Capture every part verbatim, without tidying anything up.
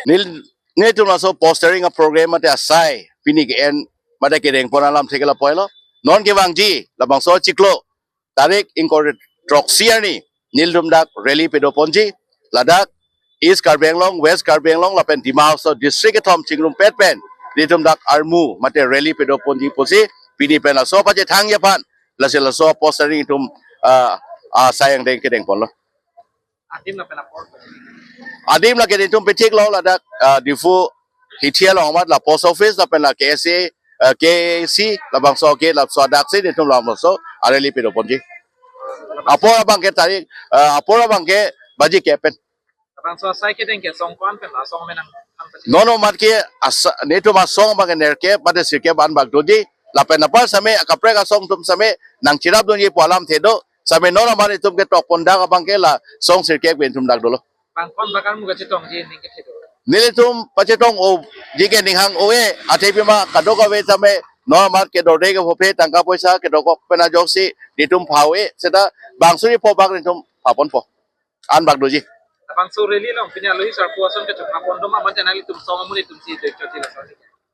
Nel, nelitum laso postering a-program mate asai pini ke-en mate kedeng pon alamthe ke lapu-elo. Non kevangji labangso achiklo tarik ingkoi ra throksi arni nelitum dak rally pado ponji, ladak East Karbi Anglong, West Karbi Anglong lapen Dima Hasao district kethom chingrumpet pen nelitum dak armu mate rally pado ponji pusi pini pen laso pachethangji aphan, lasi laso postering itum, ah, asai angdeng kedeng ponlo. Adim lapen apor. Adim lake nelitum pethiklo ladak, ah, Diphu hithi along amat la post office lapen la K S A, ah, K A C labangso ke laso adak si nelitum labangso a-rally pado ponji. Apor abang ke tarik, ah, apor abang ke baji kep pen. Labangso asai kedeng ke asong ko-an pen la asong amenang? Non amat ke asa, nelitum asong abang ke nerkep mate sirkep an bak doji. Lapen apar same akaprek asong atum same nangcherap dunji pu alamthe do. Same non amat itum ketok pon dak abang ke la song sirkep ke itum dak dolo. Bang ko-an bak armu kachetongji ning kethe do? Nelitum pachetong-oji ke ning hang-o-e, athe pima kadokave same non amat kedorde kepho phe tangka poisa kedokok pen ajoksi nelitum pha-o-e, seta bang suri pho bak nelitum pha ponpo. An bak doji. Labangso rally along pini alohi sarpo ason kechokma pon do ma, mate nanglitum song amun itum si dek choti lason?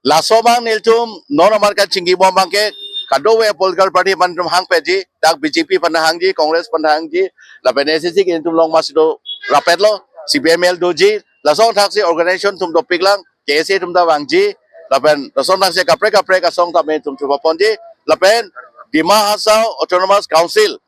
Laso abang nelitum non amat kachingki bom abang ke kadokave political party aphan itum hangpetji, dak B J P aphan hangji, Congress aphan hangji, lapen A C C ke nelitum along masi do rapetlo, C P I M L doji, lason thaksi organization atum dopiklang, K S A atum ta vangji, lapen lason thaksi kaprek kaprek asong tame itum chopha ponji, lapen Dima Hasao Autonomous Council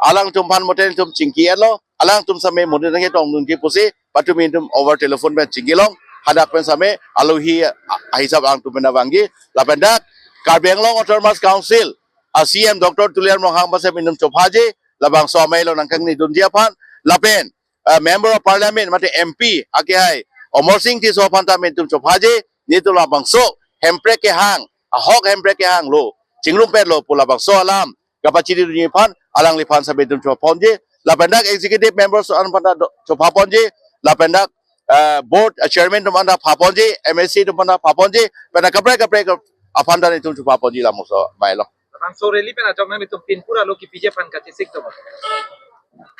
alangtum aphan mote itum chingki-etlo, alangtum same mote nangketong dunji pusi patumi itum over telephone pen chingkilong, hadak pen same alohi a-, ahisap alangtum pen vangji, lapen dak Karbi Anglong Autonomous Council a-C E M Doctor Tuliram Ronghang aphan same itum chophaji, labangso amei along nangkangni dunji aphan, lapen, eh, Member of Parliament mate M P akehai Amarsing Tisso aphan tame itum chophaji, nelitum labangso hemprek kehang, ahok hemprek kehanglo, chingrumpetlo pu labangso alam kapachini dunji aphan alangliphan same itum chopha ponji, lapen dak executive members an aphan ta do-, chopha ponji, lapen dak, eh, board, eh, chairman atum aphan ta pha ponji, M A C atum aphan ta pha ponji, pen kaprek kaprek aphan ta itum chopha ponji labangso amei along. Labangso rally pen ajok nanglitum pinpur alo kipiji aphan kachesik do?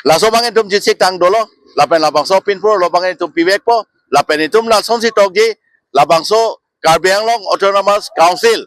Laso abang itum chesik tang dolo, lapen labangso pinpur alo abang itum pivekpo, lapen itum lasonsi tokji, labangso Karbi Anglong Autonomous Council,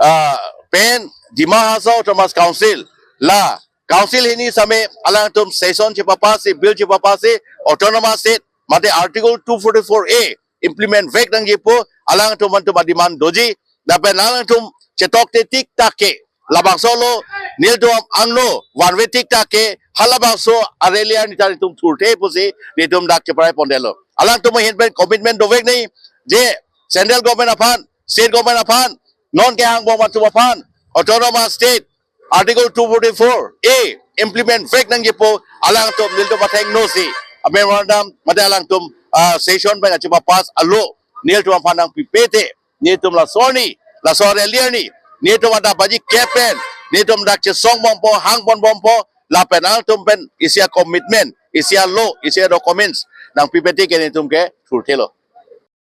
ah, pen Dima Hasao Autonomous Council, la council hini same alangtum session chepapass-si, bill chepapass-si, autonomous state mate Article two forty-four A implement vek nangji pu alangtum aphan atum a-demand doji, lapen alangtum chetokte tik tak ke labangso lo, nelitum angno vanve tik tak ke halabangso a-rally arni ta nelitum thurthe pusi nelitum dak cheparai pondetlo. Alangtum ahin pen commitment dovek nangji, je central government aphan, state government aphan, non kehang bom atum aphan, autonomous state, Article two forty-four A implement vek nangji pu alangtum nelitum athengno si a-memorandum mate alangtum, ah, session pen kachepapass alo nelitum aphan nangpipe te, nelitum laso arni, laso rally arni nelitum adap baji kep pen nelitum dak chesong bompo, hang pon bompo, lapen alangtum pen isi a-commitment, isi alo, isi a-documents nangpipe te ke nelitum ke thurthelo.